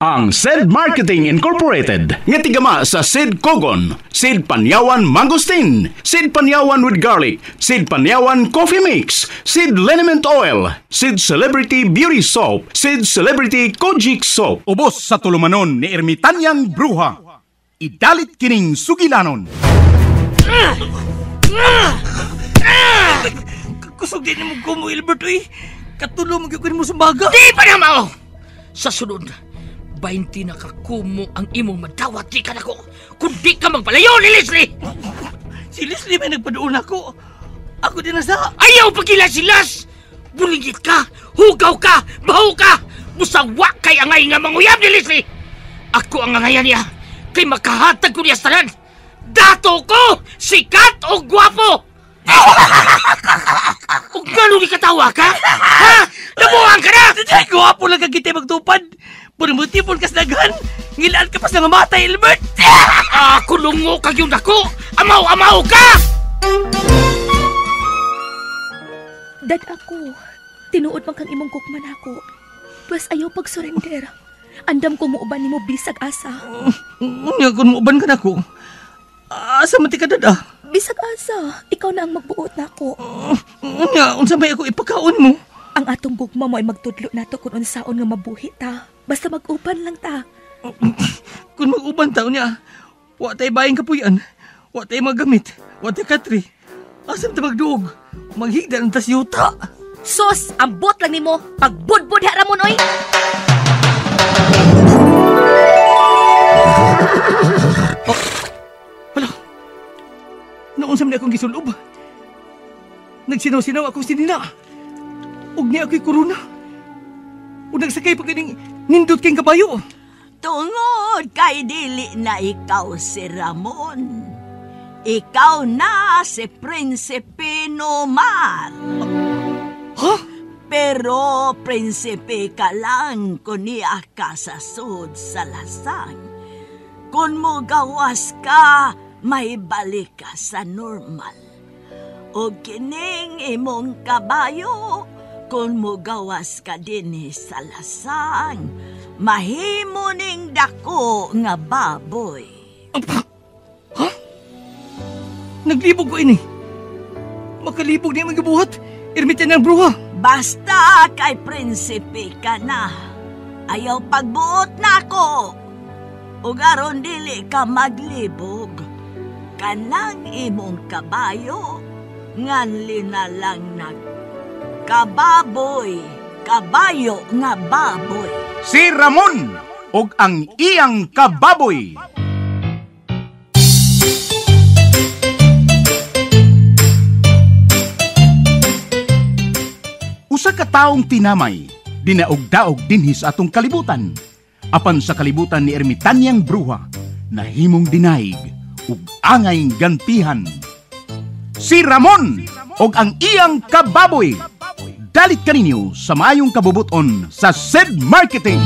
Ang Sed Marketing Incorporated nga tigama sa Sed Kogon, Sed Panyawan Mangosteen, Sed Panyawan with Garlic, Sed Panyawan Coffee Mix, Sed Liniment Oil, Sed Celebrity Beauty Soap, Sed Celebrity Kojic Soap. Ubos sa tulumanon ni Ermitanyang Bruha. Idalit kining sugilanon. Kusog din mo ko mo, Ilbert, uy. Katulo mo gyud mo sumbaga. Di pa na mao! Sa sunod, 20 na kakumo ang imong madawat di ka nako. Kundi ka magpalayo ni Leslie! Si Leslie may nagpadoon ako. Ako din nasa. Ayaw pagkila si Las! Bulingit ka! Hugaw ka! Baho ka! Musawa kay angay nga manguyab ni Leslie! Ako ang angayan niya kay makahatag ko niya sa tanan! Dato ko! Sikat o gwapo! O gano'n ni katawa ka? Ha? Nabuang ka na! Ay, gwapo lang kagitay magtupad! Purmutipon kas daghan! Ngilaan ka pa sa nga matay, Ilbert! Ako lungo kag yung dako! Amaw-amaw ka! Dad ako, tinuod man kang imong gugma nako. Pwes ayaw pag-surrender. Andam ko muuban nimo bisag asa. Unya kung muuban ka nako. Asa man ti ka, dad ah? Bisag asa, ikaw na ang magbuot nako. Unya, unsa may ako ipakaon mo? Ang atong gugma mo ay magtudlo nato kung unsaon nga mabuhi ta. Basta mag-uban lang ta. Kung mag-uban ta, unya, wa tay bayang kapuyan, wa tay magamit, wa tay katri. Asam ta magduog? Maghigda ng tas yuta. Sos, ambot lang nimo. Pagbudbud ha Ramon, oy. Oh, wala. Noon sa man akong gisulob. Nagsinaw-sinaw akong sinina. Ug niya ako'y korona. Ug nagsakay pa kining nindot kayong kabayo. Tungod kay dili na ikaw si Ramon. Ikaw na si Prinsipe Nomar. Ha? Pero prinsipe ka lang kung niya ka sa sud sa lasang. Kung mugawas ka, may balik ka sa normal. O kining imong kabayo, kung mugawas ka din sa lasang, mahimo ning dako nga baboy. Ha? Naglibog ko ini. Makalibog niya magibuhat. Ermitan ng bruha. Basta kay prinsipe ka na. Ayaw pagbuot na ako. Ug aron dili ka maglibog. Kanang imong kabayo, nganli na lang nag kababoy, kabayo nga baboy. Si Ramon og ang iyang kababoy. Usa ka taong tinamay, dinaog-daog dinhi sa atong kalibutan. Apan sa kalibutan ni Ermitanyang Bruha, nahimong dinaig ug angay gantihan. Si Ramon og ang iyang kababoy. Dalit kaninyo sa maayong kabubuton sa Sed Marketing.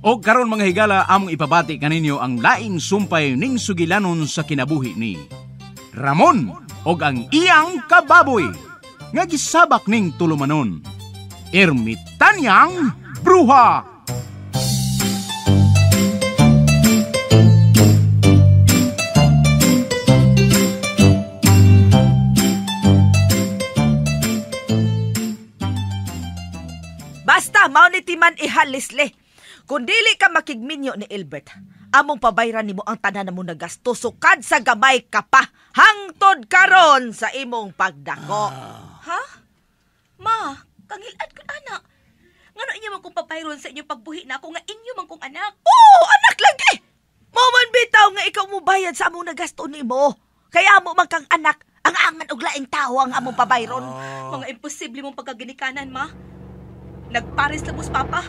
O karon mga higala, among ipabati kaninyo ang laing sumpay ning sugilanon sa kinabuhi ni Ramon og ang iyang kababoy nga gisabak ning tulumanon, Ermitanyang Bruha. Basta mao ni timan iha, Leslie. Kung dili ka makigminyo ni Ilbert, among pabayran nimo ang tanan mo nagasto sukad sa gamay ka pa hangtod karon sa imong pagdako. Ha? Ma, kangilad kun ana. Ngano inyo man kong pabayron sa inyong pagbuhi na ako nga inyo man kong anak? Oo, anak lagi. Mo man bitaw nga ikaw mo bayad sa among nagasto nimo. Kaya amo man kang anak, ang angan og laing tawo ang among pabayron. Mga imposible mong pagkaginikanan, ma. Nagpares labos, papa.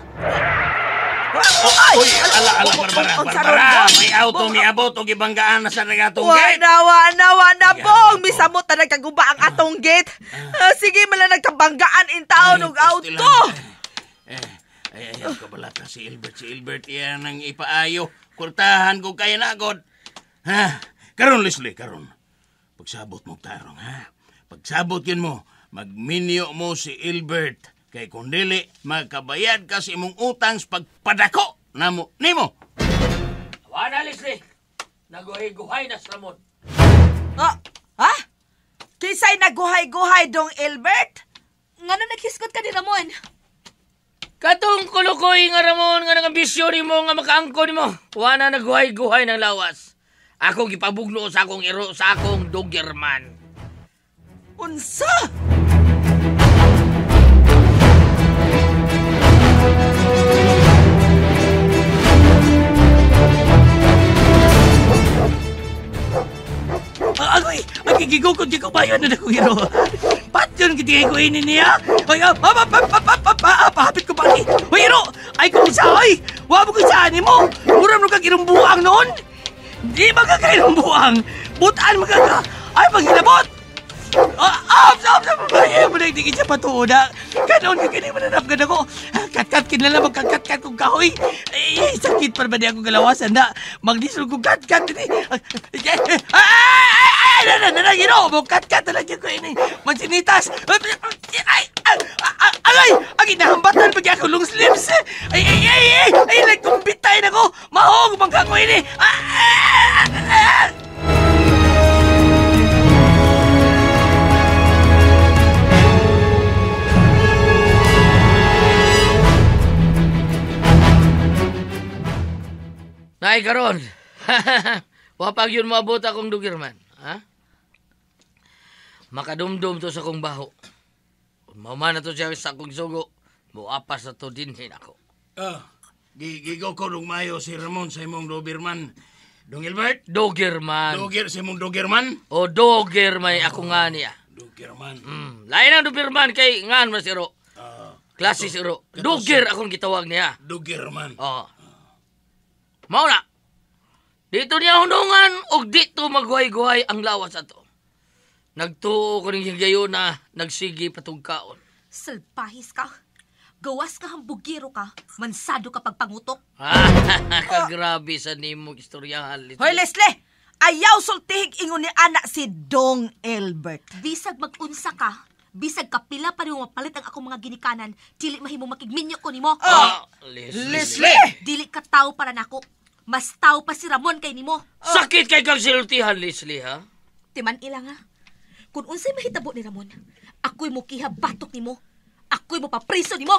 Ay! Uy, ala, ala, Barbara, Barbara. May auto, miabot, o gibanggaan na sa nagatong gate. Wa na, Bong! Misamot na nagkaguba ang atong gate. Sige, mala nagkabanggaan in taon og auto. Ay, ayaw ka balaka si Ilbert. Si Ilbert, iyan ang ipaayo. Kurtahan ko kaya na, God. Ha? Karon, Leslie, karon. Pagsabot mo tarong, ha? Pagsabot yun mo, magminyo mo si Ilbert. Kay kung dili, magkabayad ka sa imong utang sa pagpadako namo nimo. Wala, Leslie. Naguhay-guhay na sa Ramon. Ah, ha? Kinsay naguhay-guhay dong Ilbert? Ngano naghisgot ka ni Ramon? Katong kulukoy nga Ramon nga nangambisyon nimo nga makaangko nimo. Wala naguhay-guhay ng lawas. Ako gipabugno sa akong iro sa akong doggerman. Unsa? Agoy, magigigukod ko ba yun na akong iro? Patyon kitingay ko ini niya. Ay, pahapit ko pa ni. Hoy, iro! Ay, kung isa, ay! Wa mo ko isa ni mo! Mura mo kag irong buang noon! Di ba ka kairong buang? Butaan mo ka! Ay, paghilabot! Ay, mo na hindi siya patuo na. Kanoon ka kini mananap ka na ko. Kat-kat, kinala magkakat-kat kong kahoy. Ay, sakit pa ba niya akong galawasan na. Magdisol kong kat-kat. Ay, na, ginoo. Kat-kat na lang ko ini. Mansinitas. Ay, alay! Ang inahambatan pag ako long sleeves. Ay, ay, nagkumpitay na ko. Mahog, bangka ko ini. Nay, karon. Wapag yun maabot akong dugirman. Ha? Makadumdum to sa akong baho. Mama na to siya sa akong sugo. Muapas na to dinhin ako. Gigo ko nung mayo si Ramon sa imong Doberman. Dong Gilbert? Doggerman. Dogger sa imong Doggerman? O Doggerman ako nga niya. Doggerman. Lain ang Doberman kay ngan man si Ro. Klase si Ro. Dogger akong gitawag niya. Doggerman. Oo. Mao na. Dito niya hunungan og dito maghuay-guhay ang lawas ato. Nagtuo ko ning higayon na nagsigi patugkaon. Salpahis ka. Gawas ka hambugiro ka. Mansado ka pagpangutok. Kagrabe sa nimong istoryahan. Hoy, Leslie! Ayaw sultihig ingon ni anak si Dong Elbert. Bisag mag-unsa ka. Bisag kapila pa rin mapalit ang akong mga ginikanan. Dili mahimo makigminyo ko nimo. Leslie! Dili ka tao para nako. Mas tao pa si Ramon kay nimo. Sakit kay kang siltihan, Leslie, ha? Timan ilang, ha? Kung unsay mahitabo ni Ramon, ako'y mukiha batok nimo. Ako'y mopapriso nimo.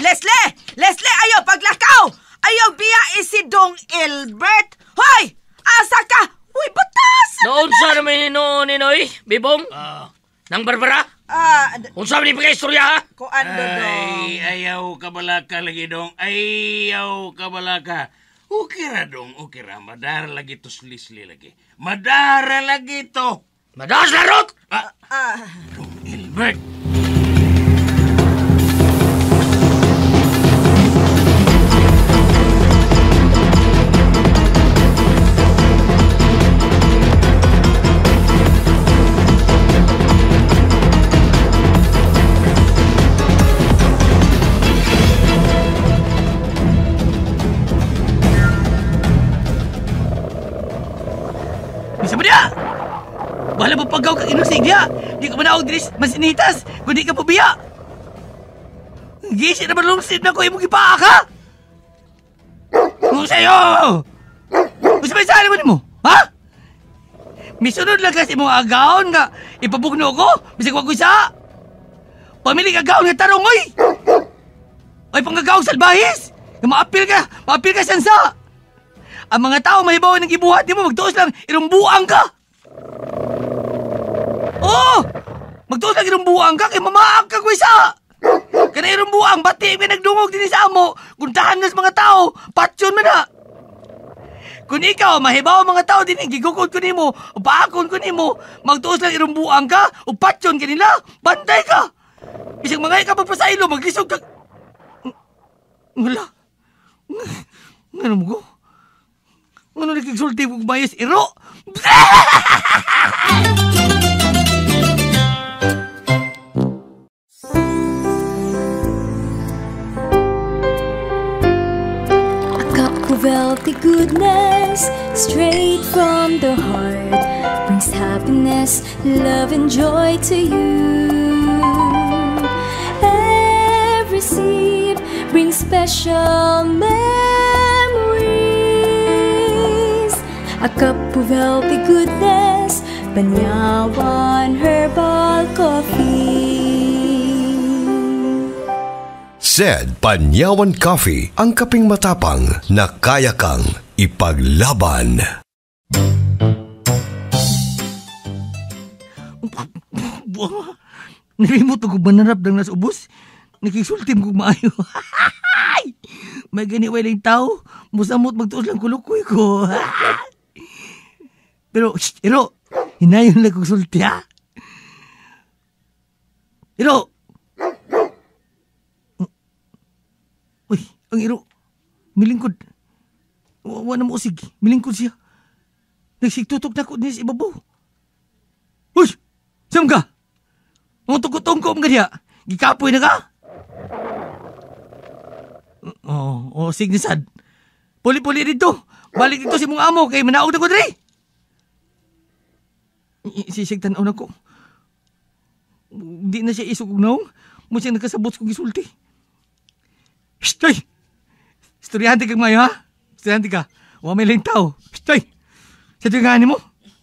Leslie! Leslie, ayaw paglakaw! Ayaw biya si Dong Elbert! Hoy! Asa ka? Uy, batas! Noon sa naman noon, Ninoy, Bibong? Nang Barbara? Unsa man ni istorya, ha? Kuan do, Dong. Ay, ayaw kabalaka lagi, Dong. Ayaw kabalaka. Okay ra, Dong. Okay ra. Madara lagi to, Leslie lagi. Madara lagi to. Madaras larot! Dong Elbert. Bisa mo niya! Bahala mo paggaw kang inusig niya! Di ka manaog dinis masinitas! Kung di ka pabiya! Gisi na malungsid na ko imong ipaa ka! Kung sa'yo! Gusto ba isali mo nimo? Ha? Misunod lang kasi imong agaon nga ipabugno ko! Bisag wag ko isa! Pamili ka agaon nga tarong, oy! Oy, panggagaong salbahis! Nga maapil ka! Maapil ka sansa! Ang mga tao mahibaw ng gibuhat nimo, magtuos lang irong buang ka. Oh! Magtuos lang irong buang ka kay mamaag ka kwisa. Kana irong buang bati may nagdungog dinhi sa amo, kuntahan na sa mga tao, patyon man na. Kung ikaw mahibaw ang mga tao dinhi, gigukod ko nimo, paakon ko nimo, magtuos lang irong buang ka ug patyon kanila, bantay ka. Bisag mangay ka pagpasaylo, maglisod ka. Wala. Ano mo ko? Ano nakiksulti kong bayas iro? A cup of healthy goodness, straight from the heart, brings happiness, love, and joy to you. Every sip brings special memories. A cup of healthy goodness, Panyawan Herbal Coffee. Said Panyawan Coffee, ang kaping matapang na kaya kang ipaglaban. Nilimot ko manarap ng nasa ubos. Nakisultim ko maayo. May ganiway lang tao. Musamot magtuos lang kulukoy ko. Pero, shh, Iro, hinayon lang kong sulti, ha? Iro! Uy, ang Iro, milingkod. Wa na mo usig, milingkod siya. Nagsigtutok na ko niya sa ibabaw. Uy! Saan ka? Ang tungko-tungko mo ka niya. Gikapoy na ka? Oh, sige sad. Puli-puli dito. Balik dito si mong amo kay manaog na ko dre. Sisig tanaw na ko. Di na siya isog og naong. Mo siya nakasabot kong gisulti. Shh! Ay! Istoryante kag mayo, ha? Istoryante ka. Wa may laing tao. Shh! Ay! Sa tuwing mo?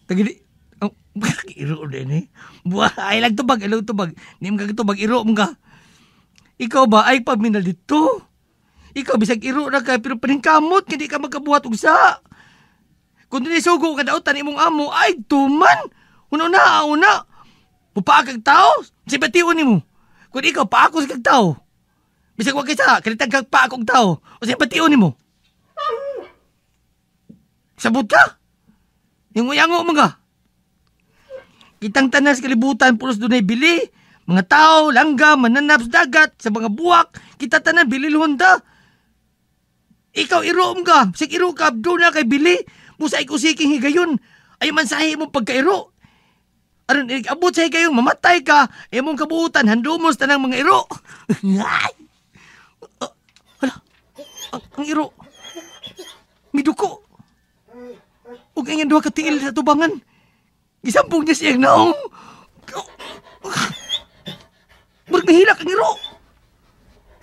Tagili. Oh, iro din eh. Buwa, ay lang tubag, ay lang tubag. Di mo kagtubag, iro mo ka. Ikaw ba ay paminal dito? Ikaw, bisag iro na ka, pero paningkamot, hindi ka magkabuhat og sa. Kung dinisugo ka daotan imong amo, ay tuman! Una, una! Pupaak kag tao, simpation nimo. Kung ikaw, paako sa kag tao. Bisag wa kaysa, kalitag kag paako og tao, o simpation nimo. Sabot ka? Yung uyango mo ka. Kitang tanas kalibutan, pulos dunay bili. Mga tao, langga, mananap sa dagat, sa mga buwak, kita tanan, bililhon ta. Ikaw, iroom ka. Bisag iro ka, doon na kay bili. Busa ikusiking higayon. Ay mansahe mo pagkairo. Aron, abot sa higayon, mamatay ka. Ay mong kabuutan, handumos tanang mga iro. Hala, ang iro. Miduko. Ug ang duha ka tiil sa tubangan. Gisampog niya siyang naong. Murag nahilak ang iro.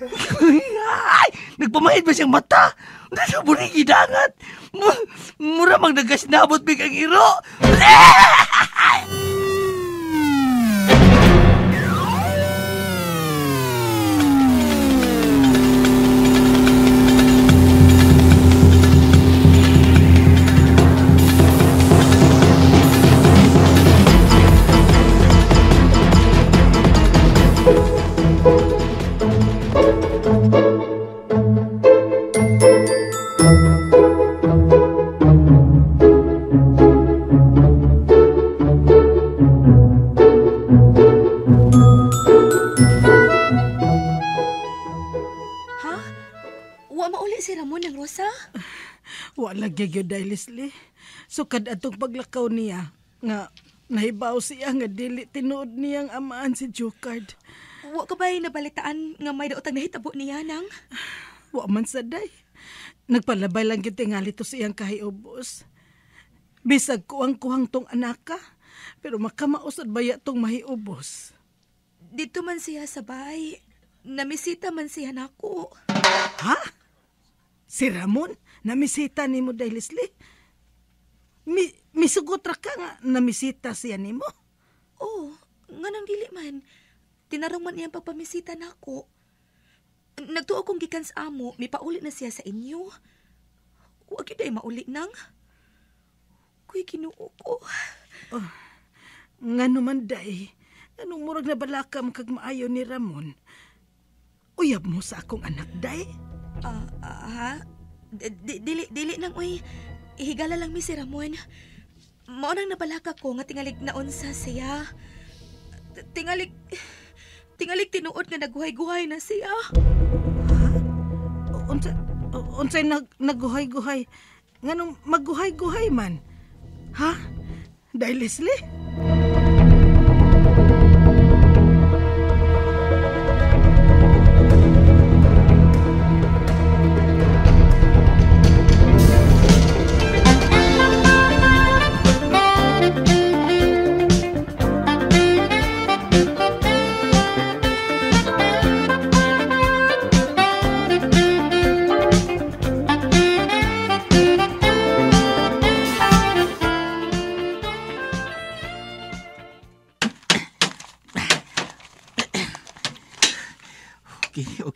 Ay, nagpamahid ba siyang mata? Nasubunig gidangat. Mura mang nagkasnabot big ang iro. Lagi gyud dai Leslie. Sukad atong paglakaw niya nga nahibaw siya nga dili tinuod niyang amaan si Jokard. Wa ka ba'y nabalitaan nga may daotang nahitabo niya nang? Wa man sa day. Nagpalabay lang gyud tingali to siyang kahiubos. Bisag kuwang-kuwang tong anaka, pero makamausad baya tong mahiubos. Dito man siya sabay. Namisita man siya nako. Ha? Si Ramon? Namisita nimo day Leslie? Misugot ra ka nga namisita siya nimo? Oo, nga nang dili man. Tinarong man iyang pagpamisita nako. Nagtuo kong gikan sa amo, mipauli na siya sa inyo. Huwag yun ay mauli nang. Kuy, Ginoo ko. Oh, nga naman day, anong murag na balaka kag maayo ni Ramon? Uyab mo sa akong anak day? Ha? Dili nang uy. Ihigala lang mi si Ramon. Mao nang nabalaka ko nga tingalig naunsa siya. Tingalig tinuod nga nagguhay-guhay na siya. Ha? Unsay nagguhay-guhay? Nganong magguhay-guhay man? Ha? Dahil Leslie?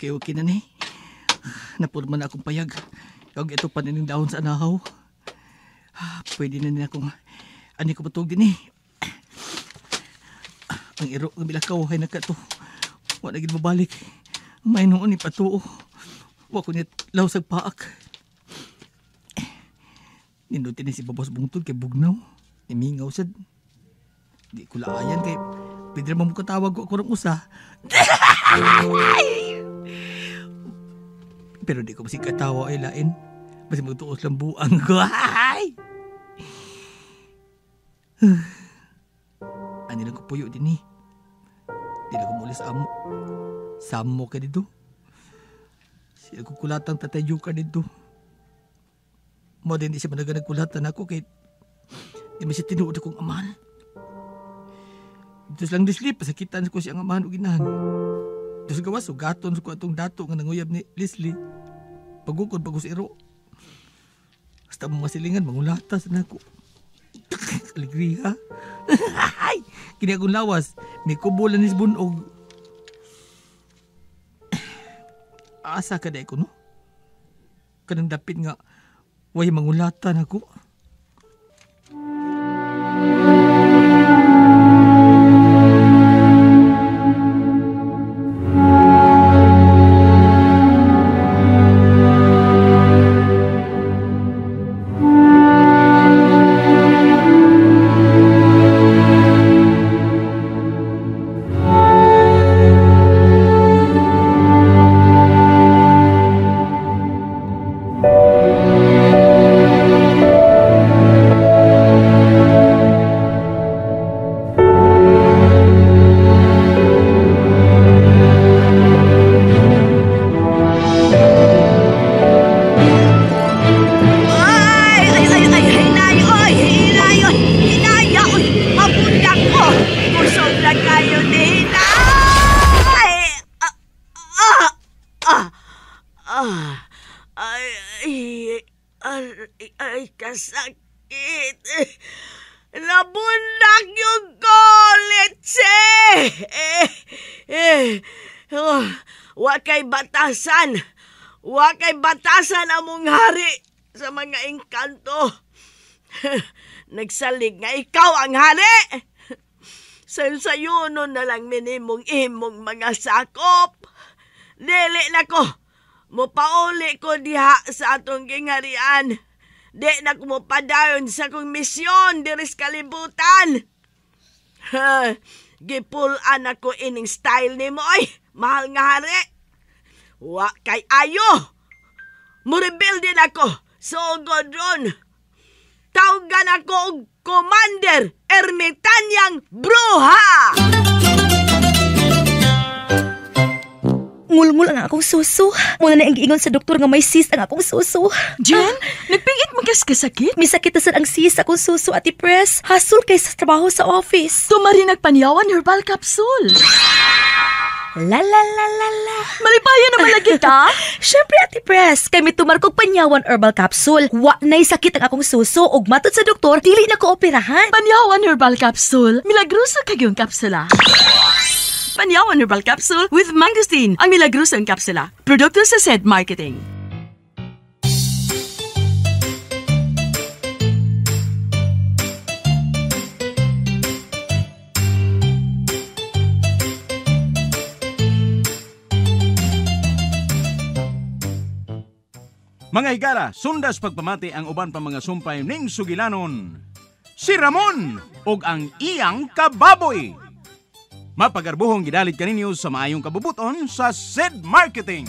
Okay na ni. Napurma na akong payag. Kag ito pa nining dahon sa anahaw. Pwede na niya akong ani ko patug din eh. Ang iro ng bilakaw ay nagkato. Wala gid mabalik. May noon ni patuo. Wa ko niya lawsag paak. Nindutin ni si Babos Bungtod kay bugnaw. Nimingaw sad. Di ko laayan kay pwede naman mo katawag ko ako ng usa. Pero di ko masig katawa ay lain. Basta magtuos lang buang ko. Ay! Ani lang ko puyo din eh. Di na ko muli sa amo. Samo ka dito. Sila ko kulatang tatay Yuka dito. Mo din di siya managa nagkulatan ako kay di man siya tinuod akong amahan. Dito lang disli, pasakitan ko siyang amahan o ginahan. Dito sa gawas, sugaton ko atong dato nga nanguyab ni Leslie. Pagukod, pagusiro. Basta mo masilingan, mangulatas na ako. Alegria. Kini akong lawas, may kubo lang ni bunog. Asa ka na ko, no? Kanang dapit nga, way mangulatan ako. Ay, kasakit. Nabundak yung ko, Litse. Wa kay batasan. Wa kay batasan among hari sa mga engkanto. Nagsalig nga ikaw ang hari. Sayo-sayo na lang minimong imong mga sakop. Dili na ko. Mupauli ko diha sa atong gingharian. Di na ko mupadayon sa kong misyon diri sa kalibutan. Gipulan ako ining style nimo oy, mahal nga hari. Wa kay ayo. Murebuild din ako. Sugod ron. Tawgan ako og Commander Ermitanyang Bruha. Ngulngul ang akong suso. Muna na ang giingon sa doktor nga may cyst ang akong suso. Jen, nagpingit mo kas kasakit? May sakit na sad ang cyst akong suso, Ate Pres. Hasol kay sa trabaho sa office. Tumari nagpanyawan herbal capsule. La la la la la. Malipayan naman lagi ta? Syempre, Ate Pres, kay mitumar kog Panyawan herbal capsule. Wa na'y sakit ang akong suso ug matod sa doktor, dili na ko operahan. Panyawan herbal capsule. Milagroso kag yung kapsula. Panyawan Herbal Capsule with Mangosteen, ang milagrosong kapsula. Produkto sa SED Marketing. Mga higala, sundas pagpamati ang uban pa mga sumpay ning sugilanon. Si Ramon og ang iyang kababoy. Mapagarbuhong gidalit kaninyo sa maayong kabubuton sa SED Marketing.